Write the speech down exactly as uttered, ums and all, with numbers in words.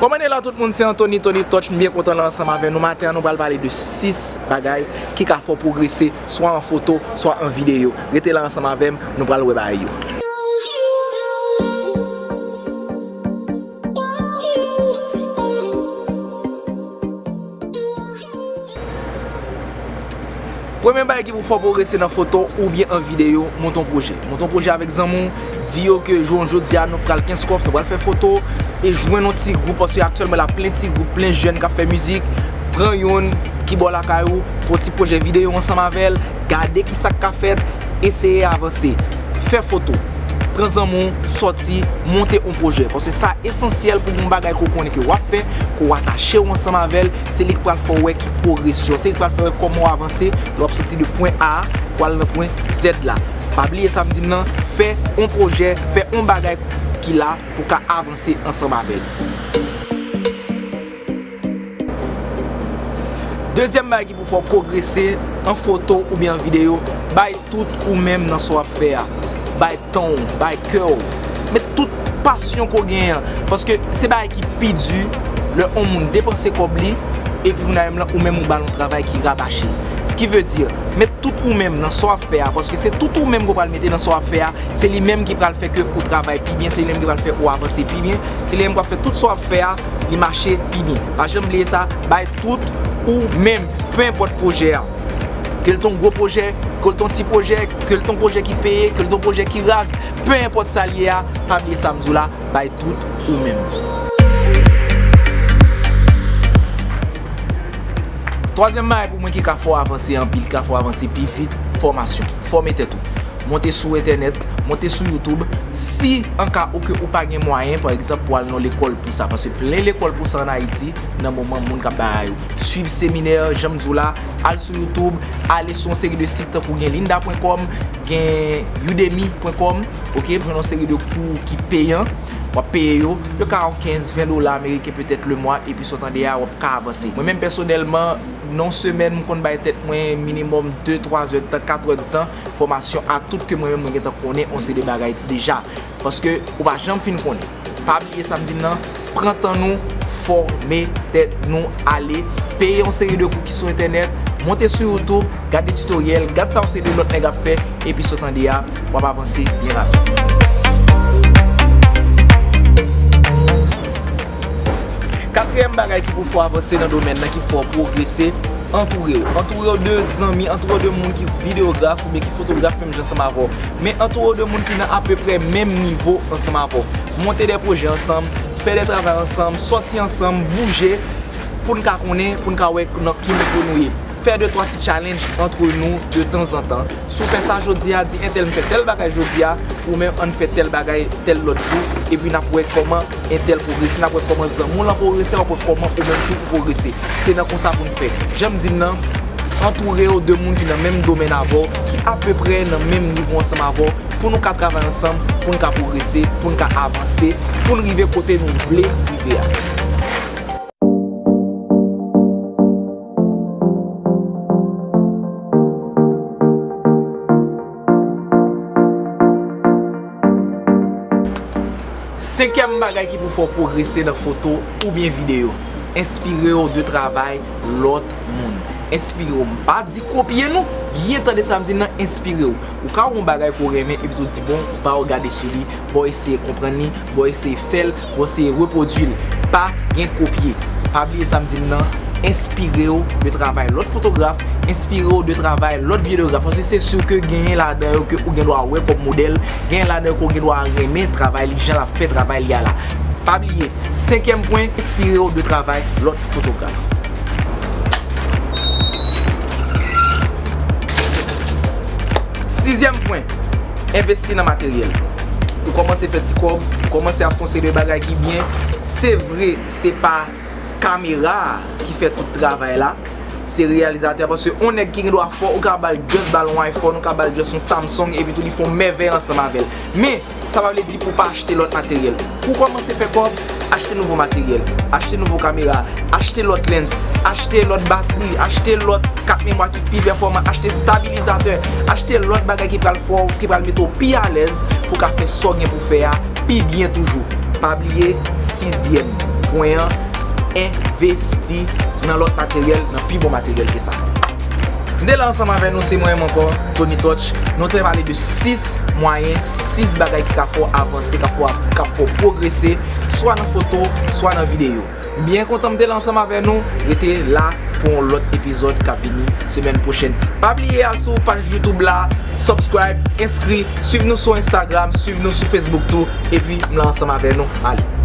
Kòman nou ye la tout moun, se Anthony, Tony Touch, m byen kontan la ansanm avè nou. Maten an, nou pral pale de sis bagay ki ka fè w pwogrese, swa an foto, swa an videyo. Rete la ansanm avè m, nou pral wè bagay yo. Premye bagay ki pou fè w pwogrese nan foto oubyen an videyo, monte yon pwojè. Monte yon pwojè avèk zanmi w, di yo ke jou jodi a nou pral kenskòf, nou pral fè foto, e jwenn yon ti gwoup, paske aktyèlman la plen ti gwoup, plen jèn k ap fè mizik. Pran youn ki bò lakay ou, fè yon ti pwojè videyo ansanm avè l, gade kisa k ka fèt, eseye avanse. Fè foto, pran zanmi w, sòti, monte yon pwojè. Paske sa esansyèl pou yon bagay ke w konnen ke w ap fè, ke w atache w ansanm avè l, se li k pral fè w wè ki pwogresyon, se li k pral fè w wè kòman w avanse, lè w ap soti de pwen A pou al nan pwen Z la. Pa bliye sa m di n nan, fè yon pwojè, fè yon bagay ki la pou w ka avanse ansanm avè l. Dezyèm bagay ki pou fè w pwogrese an foto oubyen an videyo, bay tout ou menm nan sa w ap fè a. Bay tan w, bay kè w, met tout pasyon ke w genyen an. Paske se bagay ki pi di lè yon moun depanse kòb li, epi kounye a menm lan, ou menm ou ba l yon travay ki rabache. Ce qui veut dire, met tout ou menm nan sa w ap fè a, paske se tout ou menm ke w pral mete nan sa w ap fè a, se li menm ki pral fè ke ou travay pi byen, se li menm ki pral fè ou avanse pi byen, se li menm k ap fè tout sa w ap fè a, li mache pi byen. Pa janm bliye sa, bay tout ou menm, pe enpòt pwojè a. Ke l t on gwo pwojè, ke l t on ti pwojè, ke l t on pwojè ki peye, ke l t on pwojè ki raz, pe enpòt sa l ye a, pa bliye sa m di w la, bay tout ou menm. Twazyèm bagay pou mwen ki ka fè w avanse anpil, ki ka fè w avanse pi vit, fòmasyon. Fòme tèt ou. Monte sou entènèt, monte sou YouTube. Si an ka ou ke ou pa gen mwayen, pa egzanp, pou al nan lekòl pou sa, paske plen lekòl pou sa ann Ayiti, nan moman moun k ap bay yo. Swiv seminè, jan m di w la, al sou YouTube, ale sou yon seri de sit tankou gen lynda pwen kòm, gen udemy pwen kòm, oke, jwenn yon seri de kou ki peyan, w ap peye yo, yo ka yon kenz, ven dola ameriken petèt le mwa, epi sa w tande a, w ap ka avanse. Mwen menm pèsonèlman, nan yon semèn, m konn bay tèt mwen minimòm de, twa zè de tan, kat è de tan, fòmasyon a tout ke mwen menm mwen gentan konnen yon seri de bagay deja. Paske ou pa janm fin konnen. Pa bliye sa m di n nan, pran tan nou, fòme tèt nou, ale, peye yon seri de kou ki sou entènèt, monte sou YouTube, gade titoryèl, gad sa yon seri de lòt nèg ap fè, epi sa w tande a, w ap avanse byen rapid. Katriyèm bagay ki pou fè w avanse nan domèn nan, ki fè w pwogrese, antoure w. Antoure w de zanmi, antoure w de moun ki videograf oubyen ki fotograf menm jan ansanm avè w. Men antoure w de moun ki nan apeprè menm nivo ansanm avè w. Monte de pwojè ansanm, fè de travay ansanm, sòti ansanm, bouje, pou n ka konnen, pou n ka wè nan ki nivo nou ye. Fè de twa ti challenge antre nou de tanzantan. Si w fè sa jodi a, di entèl m fè tèl bagay jodi a, ou menm ann fè tèl bagay tèl lòt jou, epi n ap wè kòman entèl pwogrese, n ap wè kòman zanmi w lan pwogrese, w ap wè kòman ou menm tou ou pwogrese. Se nan konsa pou n fè. Jan m di n nan, antoure w de moun ki nan menm domèn avè w, ki apeprè nan menm nivo ansanm avè w, pou nou ka travay ansanm, pou n ka pwogrese, pou n ka avanse, pou n rive kote nou vle rive a. Senkyèm bagay ki pou fè w pwogrese nan foto oubyen videyo, enspire w de travay lòt moun. Enspire w. M pa di kopye non, byen tande sa m di n nan, enspire w. Ou ka wè yon bagay ke w renmen epi tou di, bon, ba w gade sou li, ba w eseye konprann li, ba w eseye fè l, ba w eseye repwodui l. Pa gen kopye. Pa bliye sa m di n nan, enspire w de travay lòt fotograf, enspire w de travay lòt videograf, paske se si ke genyen ladan yo ke ou gen dwa wè kòm modèl, genyen ladan yo ke ou gen dwa renmen travay li, jan l ap fè travay li a la. Pa bliye, senkyèm pwen, enspire w de travay lòt fotograf. Sizyèm pwen, envesti nan materyèl. Ou kòmanse fè ti kòb, ou kòmanse ap fè yon seri de bagay ki byen. Se vre, se pa kamera a ki fè tout travay la, se reyalizatè a, paske yon nèg ki gen dwa fò, ou ka ba l just ba l yon iPhone, ou ka ba l just yon Samsung, epi tou li fè yon mèvèy ansanm avè l. Men, sa pa vle di pou w pa achte lòt materyèl. Pou w kòmanse fè kòb, achte nouvo materyèl, achte nouvo kamera, achte lòt lens, achte lòt batri, achte lòt kat memwa ki pi pèfòman, achte stabilizatè, achte lòt bagay ki pral fè w, ki pral mete w pi alèz pou w ka fè sa w gen pou w fè a pi byen toujou. Pa bliye sizyèm pwen an, envesti nan lòt materyèl, nan pi bon materyèl ke sa. M te la ansanm avè nou, se mwen menm ankò, Tony Touch. Nou te pale de sis mwayen, sis bagay ki ka fè w avanse, ka fè w, ka fè w pwogrese, swa nan foto, swa nan videyo. M byen kontan m te la ansanm avè nou. Rete la pou yon lòt epizòd k ap vini semèn pwochèn. Pa bliye al sou paj YouTube la, subscribe, enskri, swiv nou sou Instagram, swiv nou sou Facebook tou, epi m la ansanm avè nou. Ale.